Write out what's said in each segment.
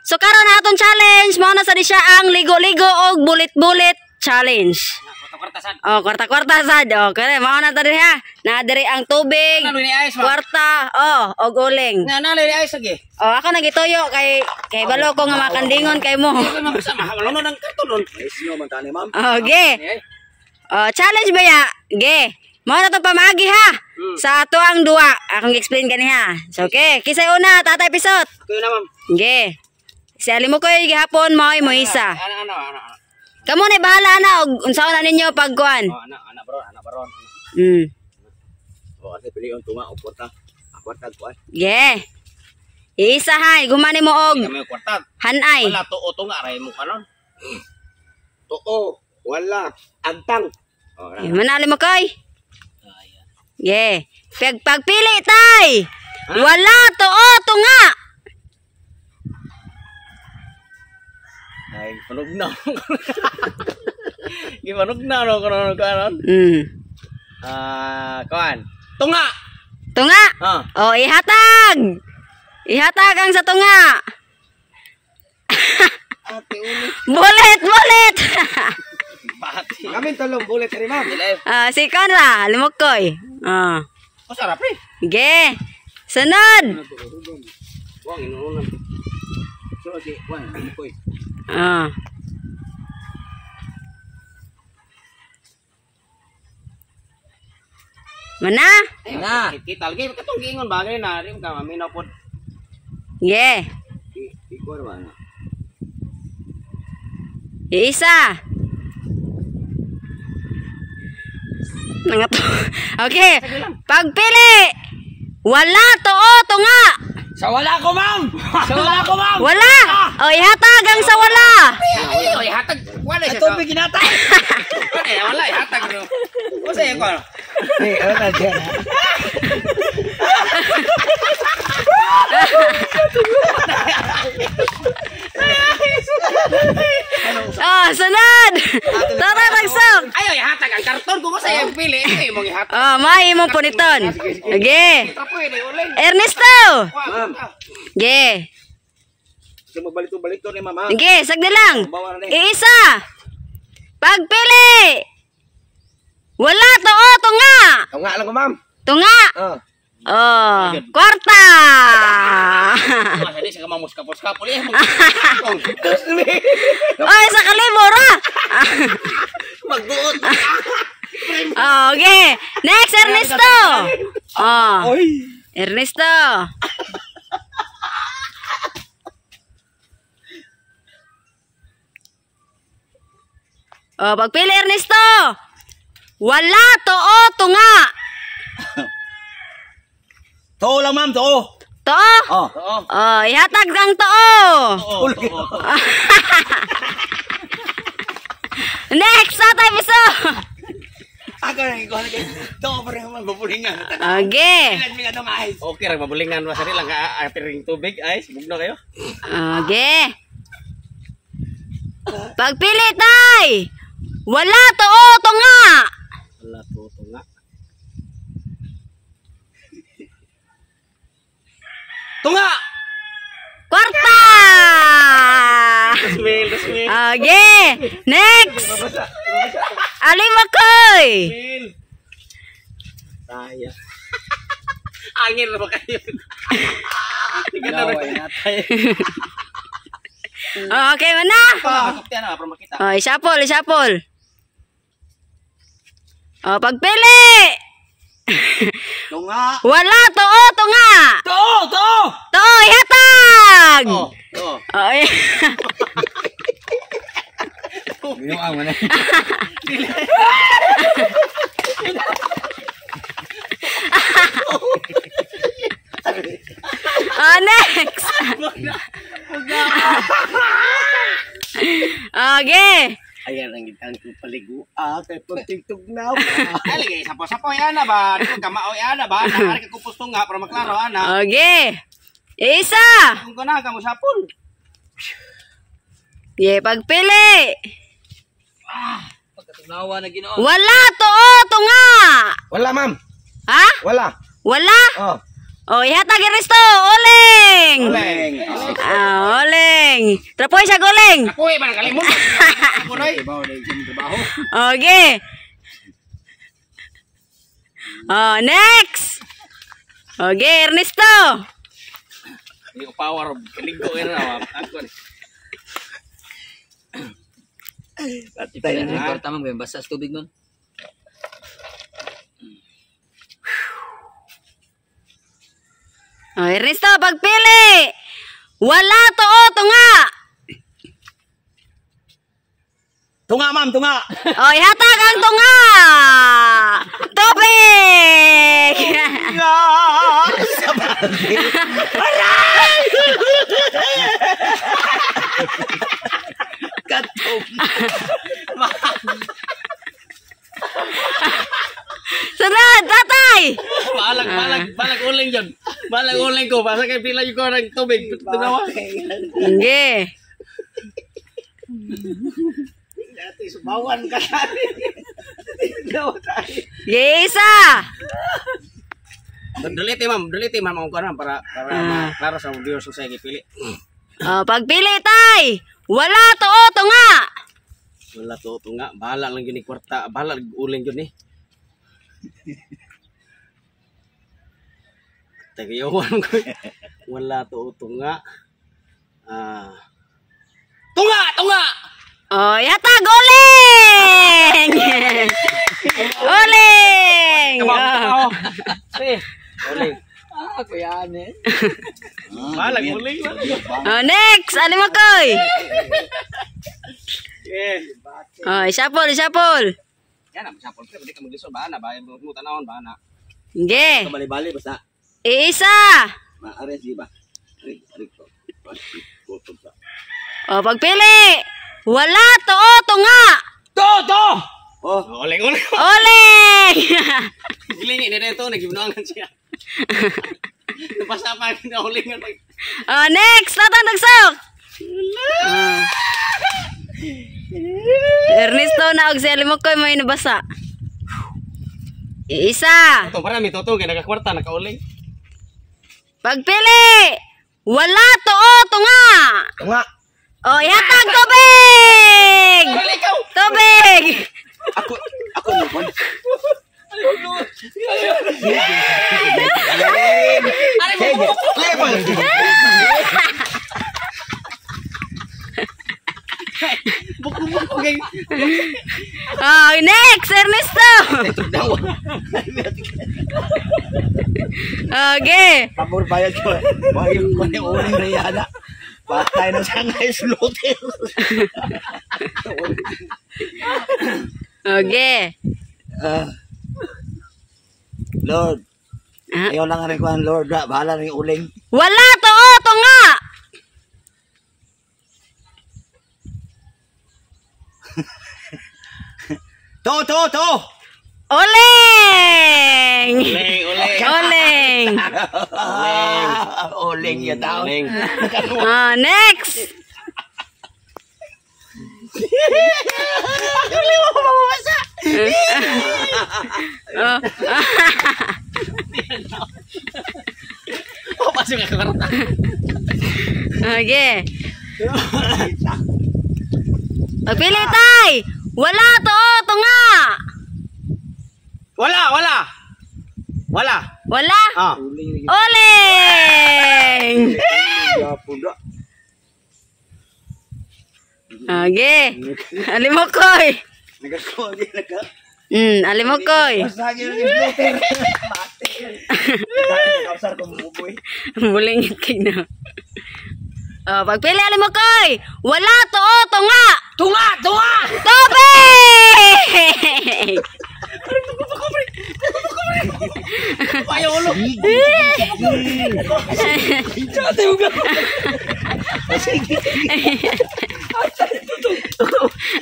So karon na atong challenge, mao na sa di siya ang ligo-ligo og bulit-bulit challenge. Kwarta-kwarta sad. Oh, kwarta-kwarta sad. Oh, kare mao na ta diri ha. Na diri ang tubig. Ano ni ice, ma'am? Kwarta, oh, og uling. Nga na ni ice lagi. Oh, ako nagituyo kay kay balo ko nga makandingon kay mo. Di ko mabasa wala no nang karton ron. Ice nyo man tani, ma'am. Okay. Oh, challenge ba ya? Ge. Mao na to pamaagi ha. Sa ato ang duwa. Akong explain kani ha. So, okay, kisay una, Tatay Pisot. Kuyo na, ma'am. Ge. Si Alimukoy gihapon mao'y moisa. Ana ana ana. Kamo na bahala na og unsaon na ninyo pagkuan. Oh, ana ana bro, ana baron. O, ate pilion tunga o kwarta. Ang kwarta ko ay. Ge. Isa ha, gumani mo og Kami kwarta. hanay. Wala tuo tunga ray mo kanon. Tuo, wala, agtang. O, Eh, manali mo koy. Ge. Pagpili tay. Wala tuo tunga. Ay, panog na. Gipanog na no kanon kanon. Ah, kuan. Tunga. Tunga. Ah. Oh, ihatag. Ihatag ang sa tunga. Ate uli. Bulit, bulit. Bati. Kami talong bulit rin, ma'am. Dili. Ah, si Conra, Limukoy. Ah. Oh, sarap eh. Ge. Sunod. Wang inuunan. So, si Juan, ko eh. Ah. Mana? Na. Kita lagi katong giingon ba gani na di ka maminaw pod. Ge. Ikaw naman. Iisa. Nangato. Okay. Pagpili. Wala tuo tunga. Sa wala ko, ma'am. Sa wala ko, ma'am. Wala. O ihatag ang sa wala. Ay, oy, hatag. Wala siya. Ato ginatag. Wala, wala hatag bro. Usa ko ano? Eh, ano na dyan? Oh, sunod. Tara ragsok. Ay, oy, hatag ang karton kung usa yung pili, ay mong ihatag. Oh, may imong puniton. Okay. Trapo eh, uling. Ernesto. Ma'am. Ge. So, mabalito-balito ni ma'am, ha? Ge, sagdi lang. Iisa. Pagpili. Wala tuo tunga. Tunga lang ko, ma'am. Tunga. Oh. Oh, kwarta. Masa di sa kamamuska-puska puli. Oy, sa kalibo ra. Magbuot. Oh, okay. Next, Ernesto. Oh. Oy. Ernesto. Oh, pagpili Ernesto. Wala tuo tunga. Tuo lang, ma'am, tuo. Tuo? Oh. Oo. Oh, ihatag ang tuo. Oo. Oo. Next, Tatay Piso. Ako na ikaw na kayo. Tuo pa rin naman, babulingan. Okay. Okay ra mabulingan wa sari lang ka ring tubig ay bugno kayo. Okay. Pagpili tay. Wala tuo tunga. Wala tuo tunga. Tunga. Kwarta. Smell, smell. Okay. Next. Alimakoy. Smell. Saya. Angin na ba kayo? Laway natay. Okay man na. Pa, para makita. Oh, isapol, isapol. Oh, pagpili. Tunga. Wala tuo tunga. Tuo, tuo. Tuo, ihatag. Oh, oh. Oh, Binuang man. Oh, next. Okay. Ayan ang gitang ko paligo. Ah, kay pagtigtog na. Ay, lagi sapo-sapo ana ba? Di ko kamaoy ana ba? Naari ka kupos tunga para maklaro ana. Okay. Isa. Kung kana ka mo sapol. Ye, pagpili. Pagkatugnawa na Ginoo. Wala tuo tunga. Wala, ma'am. Ha? Wala. Wala? Oh. Oh, ihatag Ernesto. Uling. Uling. Ah, uling. Uling. Trapoy siya uling. Ako eh, parang kalimon. Ako na eh. Okay. Oh, next. Okay, Ernesto. Hindi ko power. Kaliggo yun na. Ako ni. Patay na. Kwarta man, basta sa tubig man. Oh, Ernesto, pagpili. Wala to o tunga. Tunga, ma'am, tunga. Oh, ihatag ang tunga. Tubig. Tunga sa balde. Aray! Katong. Sunod, tatay. Balag, balag, balag uling yun. Balag uling ko. Basta kay pila yung ko ng tubig. Tunawa. Sige. Dati, subawan ka tayo. Isa. Delete ma'am, delete ma'am ang kuan para para klaro sa viewers sa gipili. Oh, pagpili tay. Wala to o tunga. Wala to tunga, bahala lang gyud ni kwarta, bahala uling gyud ni. Tagayawan ko. Wala to tunga. Ah. Tunga, tunga. Oh, yatag uling. Uling. Oh. Uling. Ah, kuya ane. Balag uling, balag. Oh, next, Alimokoy. Eh. Oh, isapol, isapol. Yan ang sapol pre, di ka maglisod ba na ba mo tanawon ba na. Sige. Bali-bali, basta. Iisa. Maaris, di ba? Arik, ko. Oh, pagpili. Wala to o tunga. To, to. Oh, Uling, uling. Uling. Giling ini dito nagibnuangan siya. Nabasa pa na ulingan. Oh, next, Tatang Tagsok. Oh. Ernesto na og si Alimokoy may nabasa. Iisa. Ito para mi toto kay nagakwarta nakauling. Pagpili. Wala to o tunga. tunga. Oh, ihatag tubig. Tubig. Ako, ako mo kon. Buko-buko kay. Oh, next, Ernesto. Okay. Pabor bayad ko. Wag yung kunin uling na yana. Patay na siya nga slaughter. Okay. Lord, Ah. ayaw lang rin ko ang Lord. Bahala rin uling. Wala to o tunga. To, to, to! Uling. Uling, uling. Uling. Uling yun daw. Uling. Ah, next. Uling mo mababasa! Oh. Oh, pasok ka kwarta. Okay. Pagpili tay. Wala to o tunga. Wala, wala. Wala. Wala. Ah. Uling. Okay. Alimokoy. Nagakuha din nagka. Alimokoy. Basta yun yung slaughter. Mate. Nakausar kong buboy. Bulingit kay na. Oh, pagpili Alimokoy. Wala to o tunga. Tunga, tunga. Tubig. Payo ulo.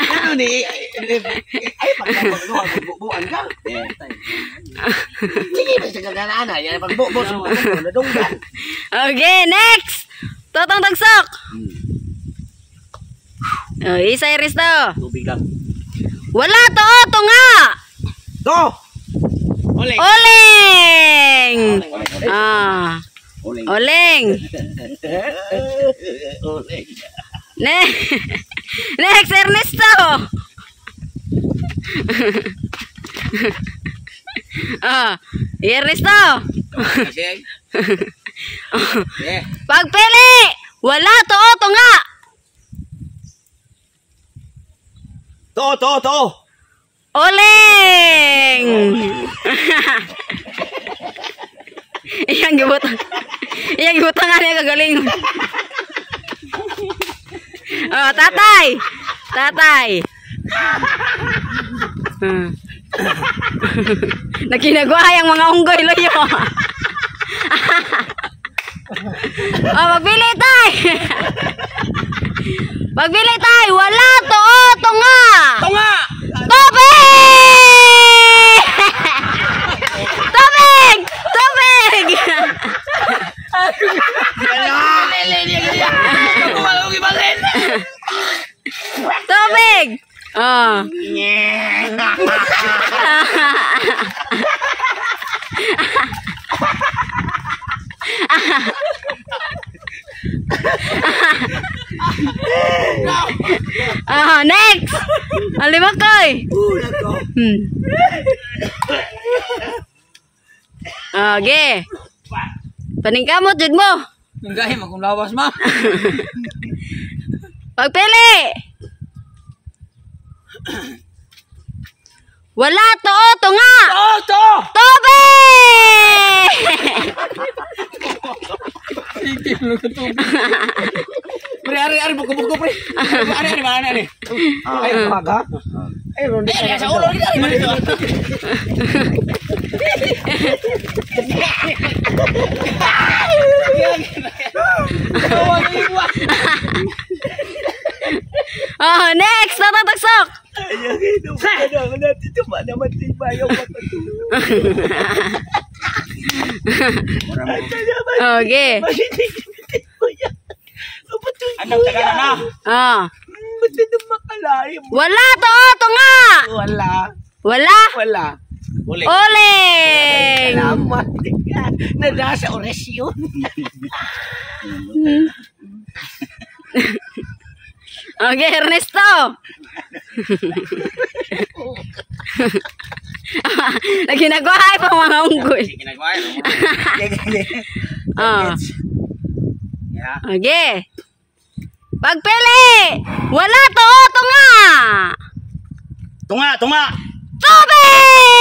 Ano ni? Ay, pagbubuan ka. Sige, basta ka na. Yan, pagbubo sa mga nadunggan. Okay, next. Totong Tagsok. Oh, isa Ernesto. Tubig lang. Wala to o tunga. To! Uling. Uling. Ah, Uling. uling. Uling. Next, Ernesto. Ah, Ernesto. Kasi. Eh. Pagpili, wala to to nga. To, to, to. Oling. Iyang gibutang. Iyang gibutang nga niya kagaling. Oh, tatay. Tatay. Naginagawa ang mga unggoy loyo. Oh, magbili tay. Magbili tay, wala to to nga. To nga. Tubig! Tubig! Tubig! Tubig! Oh. Ah, next. Alimakoy. Okay. Paningkamot jud mo. Nanggahi man kung lawas ma. Pagpili. Wala to to nga. To to. Tubig! Pre, ari ari buko-buko pre. Ari ari mana ari. Ay, maga. Ay, ron. Ay, sa ulo kita ari man ito. Oh, next, tatataksok. Ay, ang natin tuma naman din ba yung Okay. Anong tagala na? Oh. Makalaim. Wala to to nga. Wala. Wala. Wala. Uling. Oling. Salamat. Nasa orasyon. Okay, Ernesto. Naginagawa pa mga unggoy. Ginagawa. Oh. Yeah. Okay. Pagpili! Wala to to nga! Tunga, tunga. Tubig!